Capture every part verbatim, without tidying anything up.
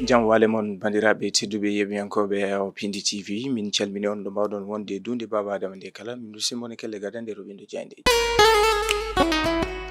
Jam waale mon, banndiraaɓe tedduɓe yeeɓiyankooɓe o Pindi T V. Min calmini on ɗo mbaawɗon wonde e duunde Baaba Adama nde kala. Min dusimo ne kelle gadande roɓindo jaaynde.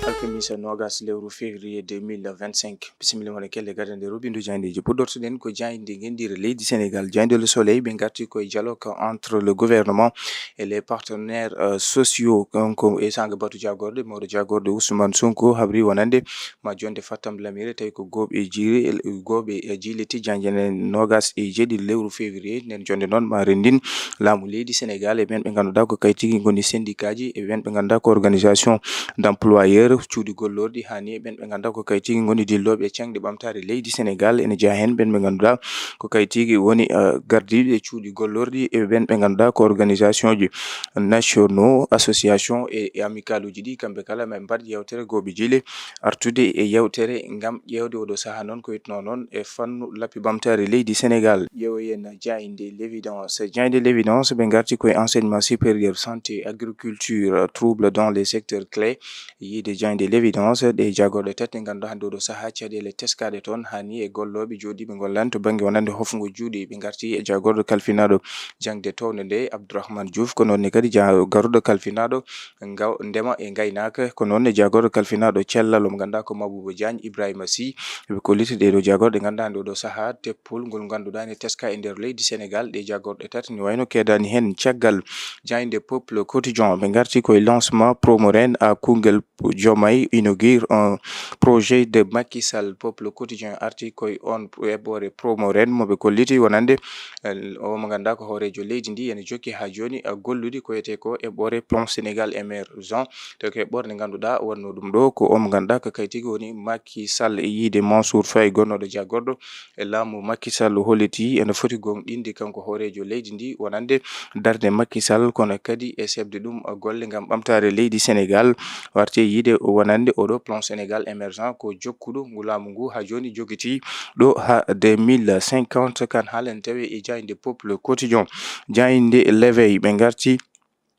Alkamisa noogas lewru février deux mille vingt-cinq. Bisimilla mon e kelle gadande roɓindo jaayndeeji. Puɗɗortoɗen ko jaaynde ngenndire leydi Sénégal, jaaynde Le Soleil. Ɓe ngarti koye dialogue entre le gouvernement et les partenaires, euh, sociaux. Donc, e sanga batu jagorɗe, mawɗo jagorɗe Ousmane Sonko habri wonande ma jonde fattam lamire, tawi ko gooɓe jiire, gooɓe e jiile tijjanjene noogas e jeeɗiɗi lewru février. Nden jonde noon ma renndin laamu leydi Sénégal e ɓen ɓe ngannduɗaa ko kay tigi ngoni syndicat ji, e ɓen ɓe ngannduɗaa ko organisation d'employeur, cuuɗi gollorɗi, hani e ɓen ɓe ngannduɗaa ko kay tigi ngoni dillooɓe e ceŋɗe ɓamtaare leydi Sénégal. Ene jeyaa heen ɓen ɓe ngannduɗaa ko kay tigi woni, eh, gardiiɓe cuuɗi gollorɗi, e ɓen ɓe ngannduɗaa ko organisation ji nationaux, association e, e amicale uji ɗi, kamɓe kala ma ɓe mbaɗ yewtere gooɓe jiile artude e yewtere ngam ƴeewde oɗo sahaa noon ko witnoo noon e fannu lappi ɓamtaare leydi Sénégal. Ƴeewoyen jaaynde L'Évidence. Jaaynde L'Évidence, ɓe ngarti koye enseignement supérieur, santé, agriculture, trouble dans les secteurs clés. Yiide jaaynde L'Évidence, ɗe jagorɗe tati ngannduɗaa hannde oɗo sahaa caɗeele teskaaɗe toon, hani e gollooɓe jooɗiiɓe ngollan to bannge wonande hofngo juuɗe. Ɓe ngarti e jagorɗo kalfinaaɗo jaŋde townde nde, Abdourahmane Diouf, ko noon ne kadi ja-, garɗo kalfinaaɗo ngaw-, ndema e ngaynaaka, ko noon ne jagorɗo kalfinaaɗo cellal, mo ngannduɗaa ko Mabouba Diagne, Ibrahima Sy. Ɓe kolliti ɗee ɗoo jagorɗe ngannduɗaa hannde oɗo sahaa teppol ngol ngannduɗaa ne teska e nder leydi Sénégal. Ɗee jagorɗe tati ne wayno keedani heen caggal. Jaaynde Peuple Quotidien, ɓe ngarti koye lancement Promoren à Koungheul Diomaye inaugure un projet de Macky Sall. Peuple Quotidien arti koye on eɓɓoore Promoren mo ɓe kolliti wonande, eh, o mo ngannduɗaa ko hooreejo leydi ndi ene jokki haa jooni, eh, gollude ko wiyetee ko eɓɓoore Plan Sénégal Émergent. Tawi ko eɓɓoore nde ngannduɗaa wonnoo ɗum ɗo ko o mo ngannduɗaa ko kay tigi woni Macky Sall e yiide Mansour Faye gonnooɗo jagorɗo e laamu Macky Sall holliti ene foti gomɗinde kanko hooreejo leydi ndi wonande darnde Macky Sall, kono kadi e seɓde ɗum golle ngam ɓamtaare leydi Sénégal. Warte yiide wonande oɗo Plan Sénégal Émergent ko jokkuɗo ngu laamu ngu haa jooni jogiti ɗo haa deux mille cinquante. Kan haalane tawi e jaaynde Peuple Quotidien, jaaynde L'Éveil, ɓe ngarti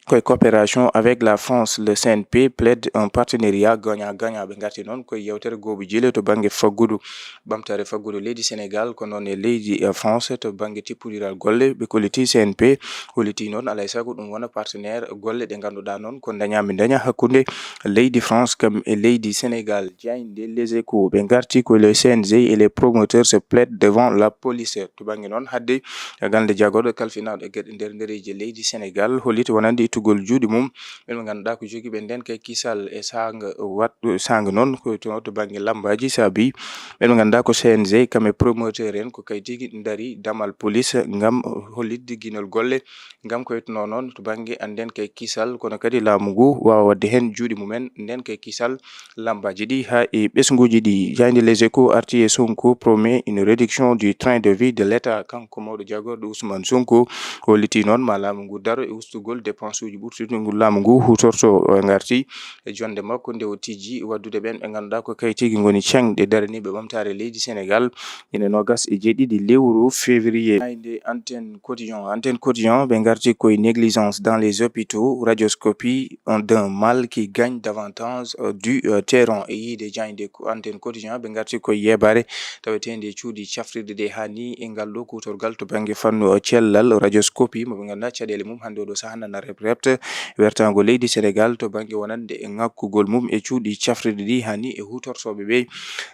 koye coopération avec la France, le C N P plaide un partenariat gagnant-gagnant. Ɓe ngarti noon koye yewtere gooɓe jiile to bannge faggudu, ɓamtaare faggudu leydi Sénégal, ko noon e leydi, eh, France to bannge tippondiral golle. Ɓe kolliti C N P, holliti noon alay sago ɗum wona partenaire golle ɗe ngannduɗaa noon ko dañaa mi daña hakkunde leydi France kam e leydi Sénégal. Jaaynde Les Échos, ɓe ngarti ko le C N G et les promoteurs se plaident devant la police. To bannge noon hadde gannde jagorɗo kalfinaaɗo e geɗe nder ndereeji leydi Sénégal, holliti wonande ittugol juuɗe mum ɓen ɓe ngannduɗaa ko jogiiɓe nden kay kisal e saanga wat-, saanga noon ko to, to bannge lammbaaji saabi ɓen ɓe ngannduɗaa ko C N G kam e promoteur en ko kay tigi ndari damal police ngam hollitde ginol golle ngam ko wiyetnoo noon to bannge annden kay kisal, kono kadi laamu ngu waawa waɗde heen juuɗe mumen nden kay kisal lammbaaji ɗi haa e ɓesnguuji ɗi. Jaaynde Les Échos arti e Sonko promet une réduction du train de vie de l'État. Kanko mawɗo jagorɗo Ousmane Sonko holliti noon ma laamu ngu daro e ustugol dépense uji ɓurtuɗi ngu laamu ngu hutorto. O ngarti e jonnde makko nde o tijji waɗdude ɓen ɓe ngannduɗaa ko kay tigi ngoni ceŋɗe daraniiɓe ɓamtaare leydi Sénégal ine noogas e jeeɗiɗi lewru février. Jaaynde Antenne Quotidien, Antenne Quotidien, ɓe ngarti koye négligence dans les hôpitaux, radioscopie, euh, d'un mal qui gagne davantage, euh, du, euh, terrain. E yiide jaaynde ko Antenne Quotidien, ɓe ngarti koye yeebaare taweteende e cuuɗi cafrirɗi ɗe hani e ngal ɗo kuutorgal to bannge fannu, euh, cellal, radioscopie, mo ɓe ngannduɗaa caɗeele mum hannde oɗo sahaa nana rep-, repte wertaango leydi Sénégal to bannge wonande e ŋakkugol mum e cuuɗi cafrirɗi ɗi hani e huutortooɓe ɓe.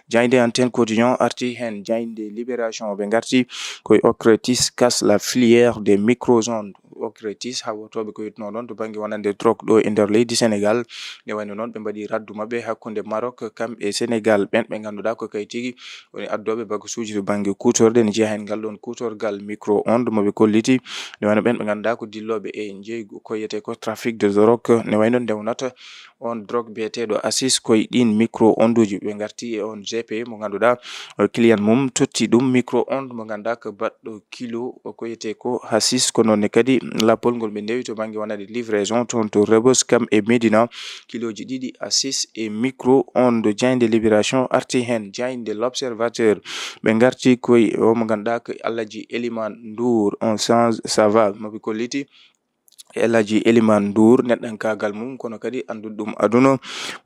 Jaaynde Antenne Quotidien arti heen, jaaynde Libération, ɓe ngarti koye OCRTIS casse la filière des micro-ondes. OCRTIS, hawotooɓe ko wiyetnoo noon to bannge wonande drogue ɗo e nder leydi Sénégal. Nde wayno noon, ɓe mbaɗi raddu maɓɓe hakkunde Maroc kam e Sénégal. Ɓen ɓe ngannduɗaa ko kay tigi woni addooɓe bagasuuji to bannge kuutorɗe, ne jeyaa heen ngal ɗoon kuutorgal micro-onde mo ɓe kolliti. Nde wayno ɓen ɓe ngannduɗaa ko dillooɓe e njeeygu ko wiyetee ko trafic de drogue, ne wayno ndewnata on drogue biyeteeɗo Asis koye ɗiin micro-onde uji. Ɓe ngarti e on G P mo ngannduɗaa, eh, client mum totti ɗum micro-onde mo ngannduɗaa ko baɗɗo kilo ko wiyetee ko Asis. Ko noon ne kadi lappol ngol ɓe ndewi to bannge wonande livraison toon to Rebeuss kam e Médina, kilooji ɗiɗi Asis e micro-onde. Jaaynde Libération arti heen, jaaynde L'Observateur, ɓe ngarti koye o mo ngannduɗaa ko Alhaji Elimane Ndour, on change ça va, mo ɓe kolliti El Hadji Eliman Ndour neɗɗankaagal mum, kono kadi annduɗo ɗum aduna.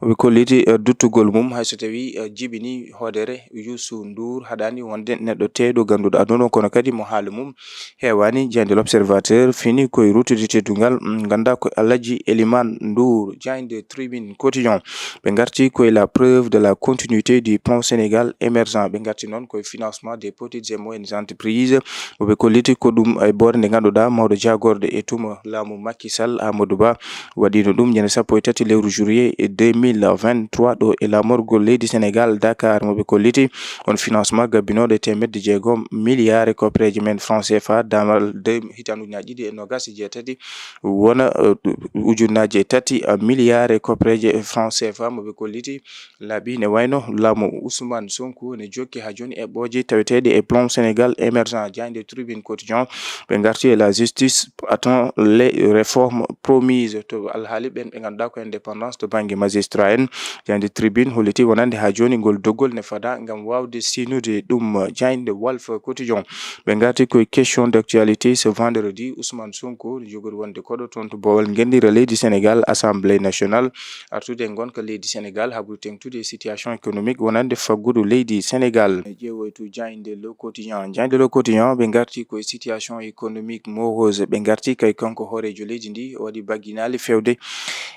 Ɓe kolliti, eh, duttugol mum, hay so tawi, eh, jibini hoodere Youssou Ndour, haɗaani wonde neɗɗo teeɗo gannduɗo aduna, kono kadi mo haala mum heewaani. Jaaynde L'Observateur fini koye ruttude teddungal, mm, nganndaa ko El Hadji Eliman Ndour. Jaaynde Tribune Quotidien, ɓe ngarti koye la preuve de la continuité du plan Sénégal émergent. Ɓe ngarti noon koye financement des petites et moyennes entreprises. Ɓe kolliti ko ɗum e boore nde ngannduɗaa mawɗo jaagorɗe e tuma laamu Macky Sall, Amadou Ba, waɗino ɗum ñande sappo e tati lewru juillet e deux mille vingt-trois ɗo e laamorgol leydi Sénégal, Dakar. Mo ɓe kolliti on financement gabbinooɗo e teemedde jeegom milliards e koppereeje men franc C F A, damal de, hitaan ujunnaaji ɗiɗi e noogas e jeetati wona, eh, ujunnaaji e tati, eh, milliards e koppereeje franc C F A. Mo ɓe kolliti laabi ne wayno laamu Ousmane Sonko ne jokki haa jooni eɓɓooje taweteeɗe e plan Sénégal émergent. Jaaynde Tribune Quotidien, ɓe ngarti e la justice attend les réformes promises. To alhaali ɓen ɓe ngannduɗaa ko indépendance to bannge magistrat en, jaaynde Tribune holliti wonande haa jooni ngol doggol ne fada ngam waawde siinude ɗum. Jaaynde Walf Quotidien, ɓe ngarti koye question d'actualité ce vendredi. Ousmane Sonko ne jogori wonde koɗo toon to boowal ngenndira leydi Sénégal, Assemblée nationale, artude e ngonka leydi Sénégal, haɓude teeŋtude e situation économique wonande faggudu leydi Sénégal. Ƴeewoytu jaaynde Le Quotidien. Jaaynde Le Quotidien, ɓe ngarti koye situation économique morose. Ɓe ngarti kay kanko hooreejo leydi ndi, o waɗi bagginaali fewde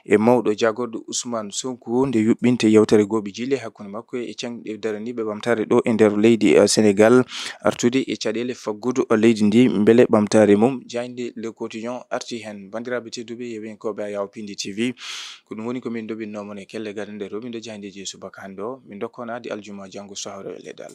e mawɗo jaagorɗo Ousmane Sonko nde yuɓɓinte yewtere gooɓe jile hakkunde makko e caŋ-, e daraniiɓe ɓamtaare ɗo e nder leydi, eh, Sénégal, artude e caɗeele faggudu leydi ndi, mbele ɓamtaare mum. Jaaynde Le Quotidien arti heen. Banndiraaɓe tedduɓe, yeeɓiyankooɓe Ayaw Pindi T V, ko ɗum woni ko min ndoɓinnoo mon e kelle gadanɗe roɓindo jaayndeeji e subaka hannde o. Min ndokkonaade aljuma janngo sahoro e leɗɗal.